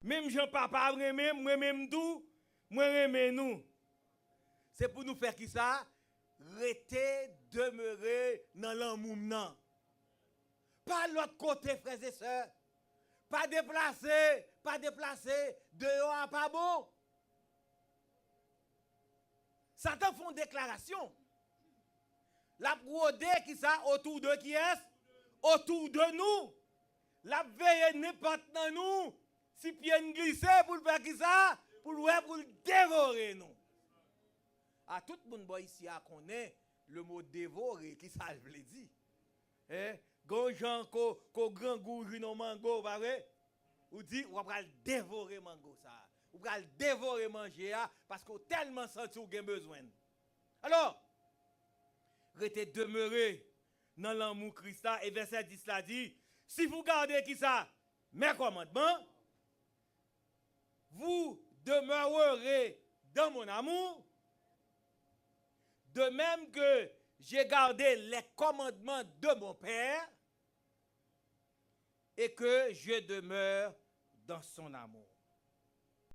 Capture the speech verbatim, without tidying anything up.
Menm jan Papa m renmen m, mwen menm tou, mwen renmen nou. Se pou nou fè kisa? Rete, demere nan lanmou m nan. Pa lòt kote, frè e sè. Pa deplase, pa deplase. Deyò a pa bon. Satan fè yon deklarasyon. L ap wode kisa? Otou de kiyès? Otou de nou. L ap veye nenpòt nan nou. Si pye n glise, pou l fè kisa? Pou l wè, pou l devore nou. A, tout moun bò isi a konnen le mo devore, kisa l vle di. Hein? Gon jan ko, ko grangou jwenn yon mango, pa vre? Ou di, w ap pral devore mango sa a. Ou pral devore manje a, paske w tèlman santi w gen bezwen l. Alò, rete demere nan lanmou Kris la. E vèsè dis la di, si vous gardez kisa? Mes commandements, vous demeurerez dans mon amour, de même que j'ai gardé les commandements de mon Père, et que je demeure dans son amour.